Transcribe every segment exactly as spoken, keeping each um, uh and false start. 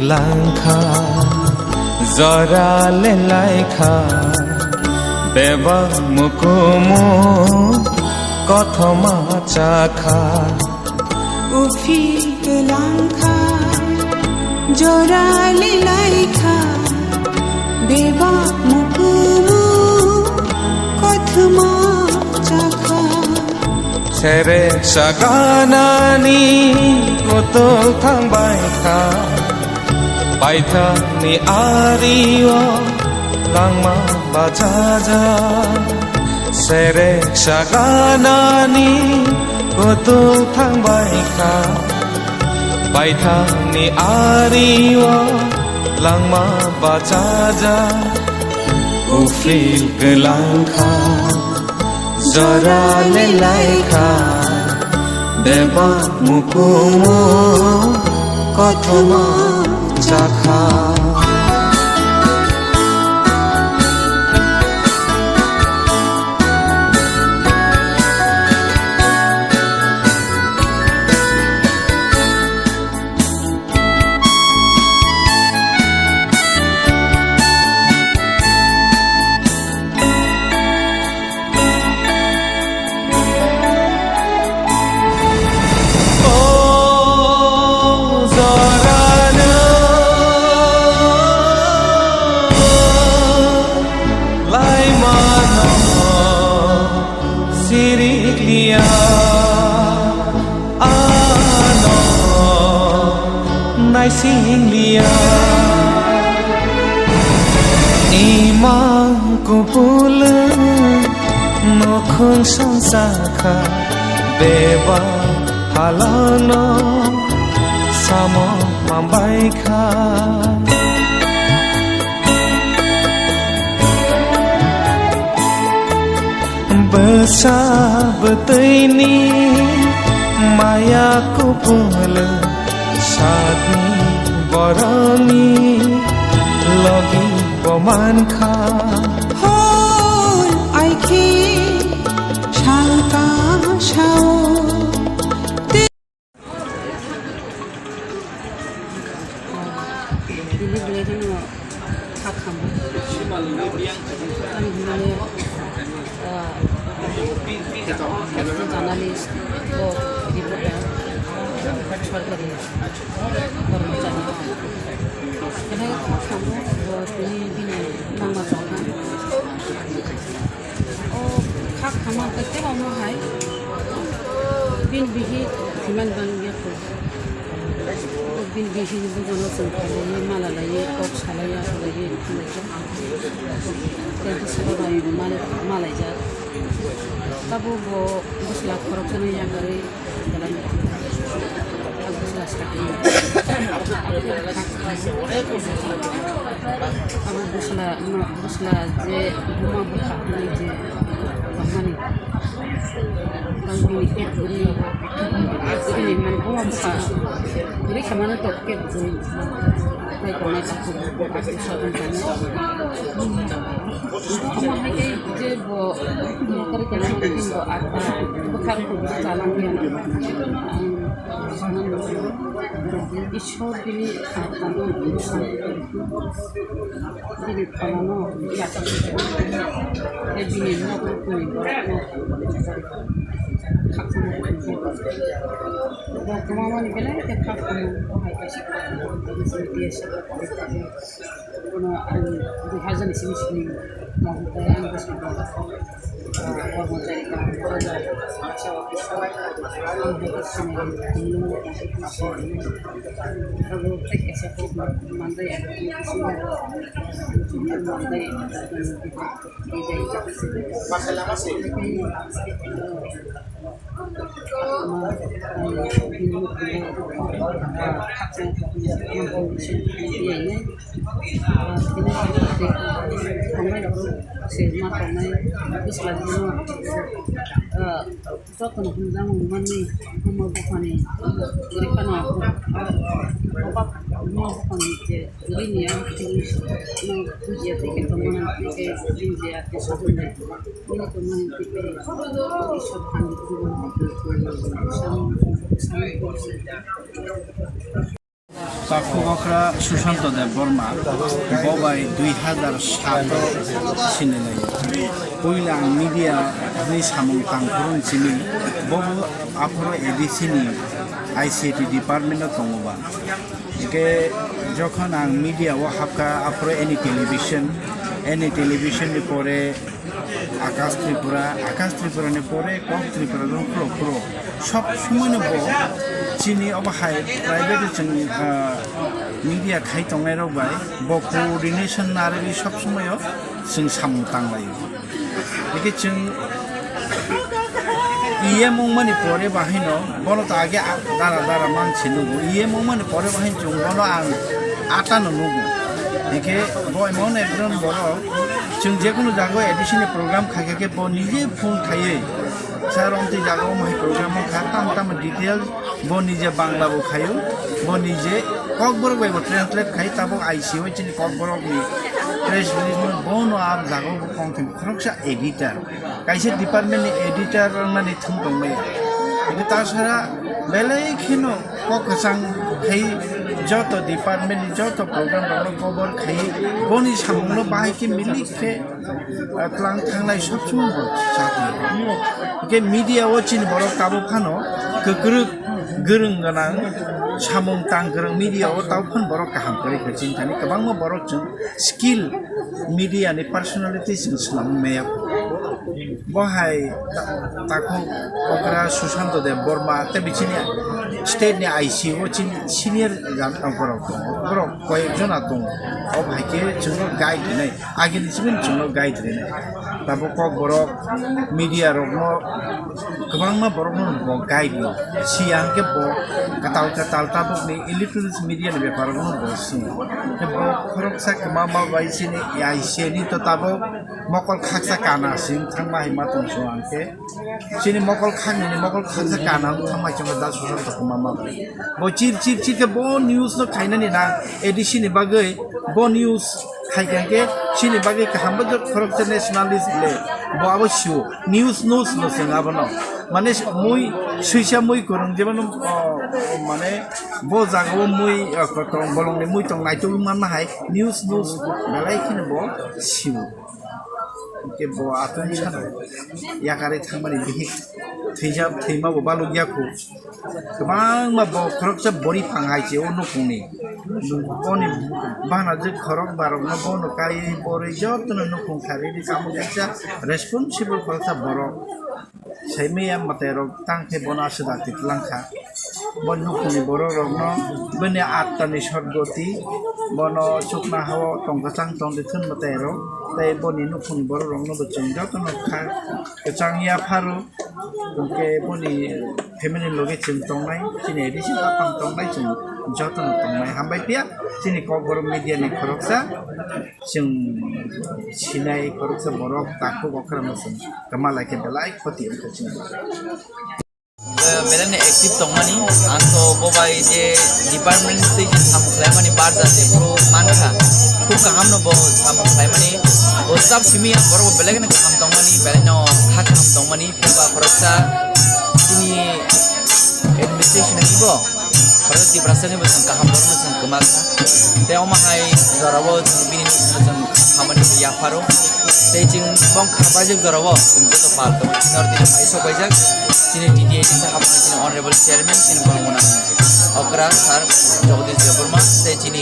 Langkha, jora le laikha, bebak mukumu kothoma chakha. Uphil langkha, jora le laikha, bebak mukumu kothoma chakha. Serek saganani kutol thangbai kha, paithakni ario langma bachaja. Serek saganani kutol thangbai kha, paithakni ario langma bachaja. Uphil langkha, jora le laikha, bebak mukumu kothoma chakha. O jorano laimano sirikliya, ano naisingliya. Imang kupulung nokhung songsa kha, beba halano samo mambai kha. Bwsa bwtwini maya kupulung, sakni borokni logi bo mankha. Hoi, aikhe sangka sao. Bini belai kheno kha khamo. Ani hinmani, ah, journalist bo reporter, sorkari kormochari. Belai kha khamo, bo tini bini nangma chongkha. O kha khama khe tei omo hai bini bihik himan ban ya kho. O bini bihik ni bugo no chwng khalaiwi mala laiwi kok salaiya khalaiwi khalai khe ang tei bwswk bai mala malaijak. Tabuk bo bwsla khoroksa no yakarwi Abo bwsla, bwsla je buma bwkha hwnwi je tongmani, tang bini pet kwrwi, bini mane buma bwkha kwrwi khe mano tok pet kwrwi khai tongnai takhuk bo, bo takhuk sabun tongo. Omo hai khe je bo nokari tongmani bo ata bwkha rok bo chalangya. Ang Isor bini phalano bini phalano yachaklaijak, tei bini nok rokni borokno khakchangma rwkha. Bo kwmamani belai khe kha khamu, bo hai kaisa B S F. Bono ang dui hajar ni simi simi tong khe ang bwskango, ah, kormochari kaham khe o jaga baksa office o ang hai khe sinai, tini o tong khe sinai. Abo tei kaisa kok manjai, ang tini bisingo manjai, bijai. Jotono hwnjak mani, buma buphani, buma buphani je Rini ya, no, bujiya tei khe tongmani tei khe bujiya tei sabun bai. Nini tongmani tei khe Isor phan di kubo. Sam, sam, Takhuk okra Sushanto Debbarma, bo bai dui hazar saat o sinilai. Puila ang media ni samung tangphuru simi, bo aphuru A D C ni I C T department o tongo ba. Hingke jokhon ang media o hapkha, aphuru any television, any television ni pore Akash Tripura, Akash Tripura ni pore Kok Tripura dong pro pro. Sob somoi no bo chini obo hai private chwng, ah, media khai tongnai rok bai bo coordination narwgwi sob somoi o chwng samung tanglaio. Hingke chwng E M wngmani pore bahino bono to age a-, dara dara manse nugo. E M wngmani pore bahino chwng bono ang ata no nugo. Hingke bo emon ekjon borok chwng jekunu jaga o A D C ni program khaikha khe bo nije phone khaiwi sir omtwi jaga o mohai program wngkha tam tam detail bo nije Bangla bo khaio, bo nije Kokborok bai bo translate khai tabuk I C O chini Kokborok ni press release no bono a jaga o bo kongthim khoroksa editor. Kaisa department ni editor wngnani thwng tongmaya. Hingke ta sara belai kheno kok kwchang khai joto department ni joto program rok no cover khai boni samung no bahai khe milik khe, ah, tlang thangnai sob somoi bo chati. Hingke media o chini borok tabuk phano kwkrwk gwrwng gwnang samung tang kwrwng media o tabuk phano borok kaham kwrwi khe chini thani kwbangma borok chwng skill media ni personality chwng swnam maya. Bo hai ta-, takhuk okra Sushanto Debbarma tei bichini state ni I C O chini senior jan-, borok tongo. Borok koyek jona tongo. O hai khe chwngno guide rwnai. Agini simi chwngno guide rwnai. Tabuk Kokborok media rokno kwbangma borokno bo guide no. Siya hwnkhe bo kwtal kwtal tabukni electronics media ni bepar rokno bo swngo. Hwnkhe bo khoroksa kwma ma bai chini I C A ni to tabuk mokol khaksa kana sing thangma hai ma tong song hwnkhe. Chini mokol khakni ni mokol khaksa kana wng thangma chongo da Sushanto kwma ma bai. Bo chir chir chir khe bo news no khainani na A D C ni bagwi bo news khai khe hwnkhe chini bagwi kaham bo khoroksa nationalist le bo abo sio. News, news no chwng abono. Mane mui, suisa mui kwrwng jemon, o, mane bo jaga o mui, o, kotong bolong ni mui tong naitok wng manma hai news, news belai kheno bo sio. Hingke bo atwng sano yakarwi thangmani bihik thwijak thwima bo baluk ya kho. Kwbangma bo khoroksa bori phang hai se o nukhungni. Boni bana je khorok barokno bono kaiwi borwi jotono nukhung kharwi ri tamo kaisa responsible khoroksa borok. Saimaya mwtai rok tang khe bono aswk dakti twlang kha. Bo nukhungni borok rokno bini attani sotgoti bono chukna hao tong kwchang tong di thun mwtai rok. Tei boni nukhungni borok rokno bo chwng jotono kha kwchang ya pharo. Hwnkhe boni family loge chwng tongnai, chini addition apang tongnai, chwng jotono tongnai. Hambai phiya chini Kokborok media ni khoroksa chwng sinai khoroksa borok takhuk okra no chwng kwma lai khe belai khoti wngkha chini. Belai no active tongmani, ang to bo bai je department tei samung khlaimani barja se bro mankha. Khub kaham no bo samung khlaimani, bo staff simi ang borok bo belai no kaham tongmani, belai no kha kaham tongmani. Phiya ba khoroksa chini administration ni bo, khorok Tiprasa ni bo chwng kaham borok no chwng kwma kha. Tei omo hai jora o chwng bini no chwng hamani yapharo. Tei chwng bong kha paijak jora o chwng joto pal tongo. Chini oro tini phai sok paijak chini T T A ni saka chini honorable chairman chini borok gwnang okra sir Jagadish Debbarma tei chini,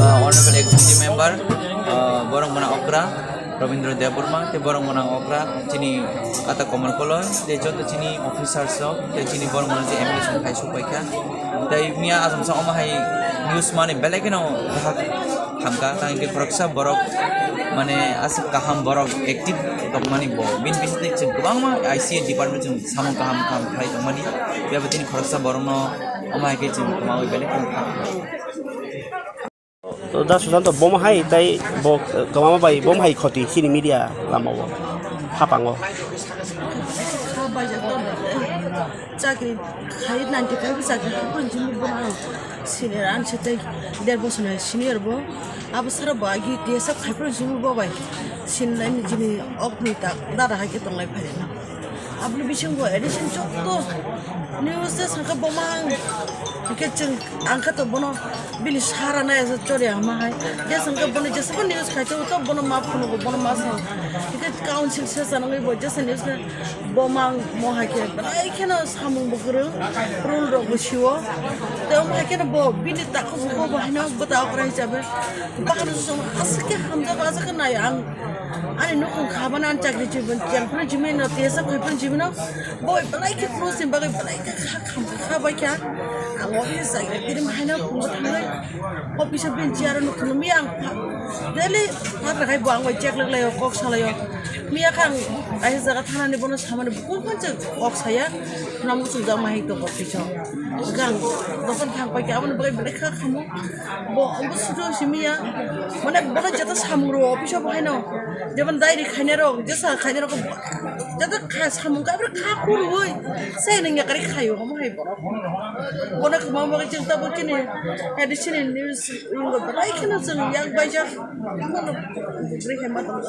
ah, honorable executive member, ah, borok gwnang okra Rabindra Debbarma, tei borok gwnang okra chini Kata Komol Koloi, tei joto chini officers rok, tei chini borok gwnang je M L A song khai sok paikha. Tei miya asam sa omo hai news mani belai kheno bahak hamkha, tang khe khoroksa borok mane aswk kaham borok active tongmani bo. Bini bisingtwi chwng kwbangma I C A department chwng samung kaham kaham khlai tongmani. Phiya bo chini khoroksa borokno omo hai khe chwng kwmaui belai kheno kha. To da Susanto bomo hai tai bo, eh, kwmama bai bomo hai khoti chini media lama o hapango. Kha baijak tong chakri khai ninety five chakri haphang jini bo ang senior ang se tei der bosor ni senior bo abo sara bo agi T S F khai phang jini bo bai sin lai ni jini ok ni ta dara hai khe tong lai phai na. Aboni bisingo addition jotto news de sangka boma ang. Hingke chwng ang kha to bono bini sara nai asa chori ama hai. Je sangka bono jesabo news khai to, to bono ma phunu bo, bono ma sa. Hingke council se janangwi bo jesa news khe boma ang mo hai khe. Belai kheno samung bo kwrwng, rule rok bo siwo. Te omo hai kheno bo bini takhuk bo bo haino bwta okra hisabe. Bahar song aswk khe hamjak aswk khe nai ang. Ani nukhung khabana ani chakri chibun chengphru jimi no tesa khoiphru jimi no. Boi belai khe close ni bagwi belai khe kha kham kha bai kha. Ang office jai tiri mahaino phungo thangwi office o benchi aro nukhung mi ang daily thak rakhai bo ang bai check lak laio kok salaio. Miya kha ang ai jaga thanani bono samani bukung khan chwng kok saya. Nang muchung jak mahai to office o. Gang dokan thang pai khe aboni bagwi belai kha khamo. Bo, bo sudo simi ya. Mane, bo jata samung ro, office o bahai no. Jemon diary khaina rok, jesa khaina rok, jata kha samung ka, kha khurui. Sai nang ya kari khayo, mo hai borok. Bono khama mo jeng ta bo chini, edi chini news, ingo belai kheno jeng yak bai jak. Mo no, ri hai ma tong.